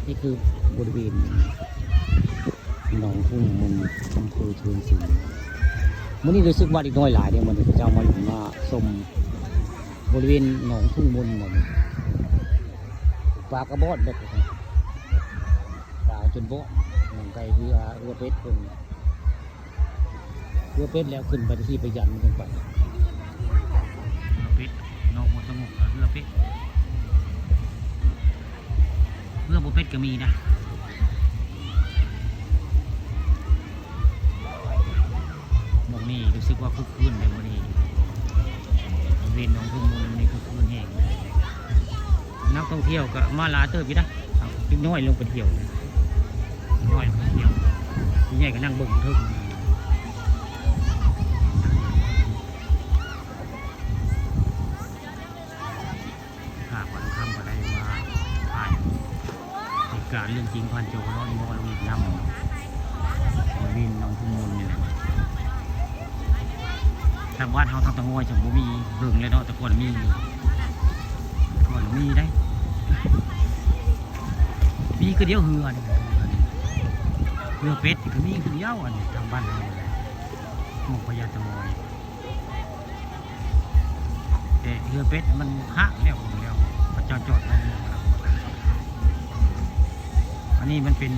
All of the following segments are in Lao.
ນີ້ຄືບໍລິເວນໜອງທຸ່ງມົນ ອຳເພີເທີງສິງ. ມື້ນີ້ຮູ້ສຶກວ່າເດັກນ້ອຍຫຼາຍເດ້ ມື້ນີ້ເຂົາເຈົ້າມາຫຼິ້ນມາຊົມບໍລິເວນໜອງທຸ່ງມົນ. ປາກະບອດເບິດ ປາຈົນບອດ ໜອງໄກ່ເຮືອ ເຮືອເປັດເພິ່ນ. ເຮືອເປັດແລ້ວຂຶ້ນໄປທີ່ໄປຢັນມັນຈັ່ງໄປ. ເຮືອເປັດ ນອກຫົວສະຫງົບ ເຮືອເປັດ ເຮືອບໍ່ເປັດກໍມີນະ. ໝ່ອງນີ້ຮູ້ສຶກວ່າຄຶກຄື້ນເດ້ມື້ນີ້ ເວນໜອງທຸ່ງມົນມື້ນີ້ຄຶກຄື້ນແຮງ. ນັກທ່ອງທ່ຽວກໍມາຫຼາຍເຕີບຢູ່ນະ ເດັກນ້ອຍລົງໄປທ່ຽວ ເດັກນ້ອຍລົງໄປທ່ຽວ ຜູ້ໃຫຍ່ກໍນັ່ງເບິ່ງເທິງ. ຂ້າຂວັນຄຳກໍໄດ້ມາຖ່າຍເຫດການເລື່ອງຈິງຜ່ານຈໍເນາະ ມາເລີນນຳ ເວນໜອງທຸ່ງມົນນີ້ແຫຼະ. ທາງບ້ານເຮົາທາງຕາງ່ອຍຈະບໍ່ມີ ເບິ່ງແລ້ວເນາະ ແຕ່ກ່ອນມີຢູ່ ແຕ່ກ່ອນມີໄດ໋ ມີຄືດຽວເຮືອນີ້ ເຮືອເປັດນີ້ກໍມີຄືດຽວ ອັນນີ້ທາງບ້ານເຮົານີ້ແຫຼະ ໝ່ອງພະຍາຕາງ່ອຍ. ແຕ່ເຮືອເປັດມັນຮ້າງແລ້ວ ເບິ່ງແລ້ວ ເຂົາເຈົ້າຈອດໄວ້ຢູ່. ອັນນີ້ມັນເປັນ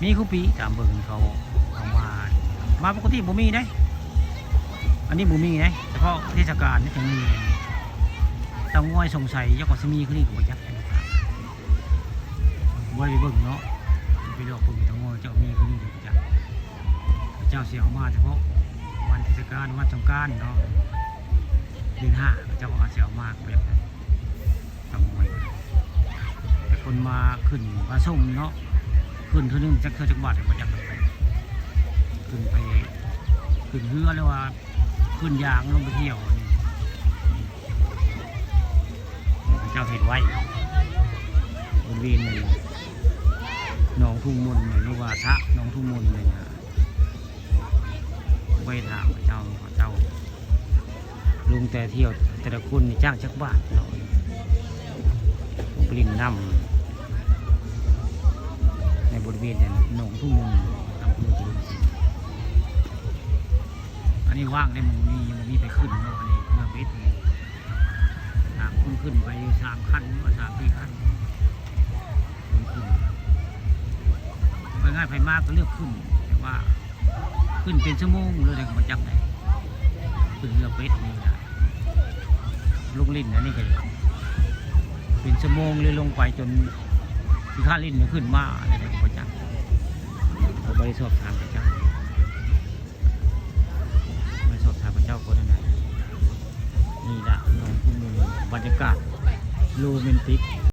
ມີຄູ່ປີຕາມເບິ່ງເຂົາເອົາມາ ມາປົກກະຕິບໍ່ມີເດ້. ອັນນີ້ບໍ່ມີເດ້ ສະເພາະເທດສະການນີ້ຈັ່ງມີ. ຕາງ່ອຍສົງໄສເຈົ້າກໍຊິມີຄືນີ້ກໍບໍ່ຈັກ ບໍ່ໄດ້ເບິ່ງເນາະ ໄປລອກເບິ່ງຕາງ່ອຍເຈົ້າມີຄືນີ້ກໍບໍ່ຈັກ. ເຂົາເຈົ້າຊິເອົາມາສະເພາະວັນເທດສະການ ວັນສົງການເນາະ ເດືອນຫ້າ ເຂົາເຈົ້າອາດຊິເອົາມາ ເຂົາຢາກໄດ້ຕາງ່ອຍ. ແຕ່ຄົນມາຂຶ້ນມາຊົມເນາະ ຂຶ້ນເທື່ອໜຶ່ງຈັກເທື່ອຈັກບາດກໍບໍ່ຈັກ ໄປຂຶ້ນໄປ ຂຶ້ນເຮືອ ຫຼືວ່າຂຶ້ນຢາງລົງໄປທ່ຽວ ອັນນີ້ ເຂົາເຈົ້າເຮັດໄວ້ ບໍລິເວນໜອງທຸ່ງມົນ ຫຼືວ່າສະໜອງທຸ່ງມົນນີ້ນະ ໄວ້ຖ້າເຂົາເຈົ້າ ເຂົາເຈົ້າລົງແຕ່ທ່ຽວ ແຕ່ລະຄົນນີ້ຈ້າງຈັກບາດເນາະ ໄປຫຼິ້ນນ້ຳໃນບໍລິເວນໜອງທຸ່ງມົນ ອຳເພີເທີງສິງ. ອັນນີ້ວ່າງໄດ້ ບໍ່ມີ ບໍ່ມີໃຜຂຶ້ນເນາະ ອັນນີ້ເຮືອເປັດນີ້ ສາມຄົນຂຶ້ນໄປ ສາມຄັນ ຫຼືວ່າສາມສີ່ຄັນ ຄົນຂຶ້ນ ວ່າງ່າຍ ໃຜມາກໍເລືອກຂຶ້ນ ແຕ່ວ່າຂຶ້ນເປັນຊົ່ວໂມງເລີຍ ກໍບໍ່ຈັກໄດ໋. ຂຶ້ນເຮືອເປັດນີ້ນະ ລົງຫຼິ້ນອັນນີ້ກໍເປັນຊົ່ວໂມງເລີຍ ລົງໄປຈົນຂີ້ຄ້ານຫຼິ້ນ ຂຶ້ນມາແລ້ວກໍບໍ່ຈັກ ກໍບໍ່ໄດ້ສອບຖາມເຂົາເຈົ້າ. ມາສອບຖາມເຂົາເຈົ້າກ່ອນນັ້ນນະ. ນີ້ລະ ນ້ອງຜູ້ໜຶ່ງ ບັນຍາກາດໂຣແມນຕິກ.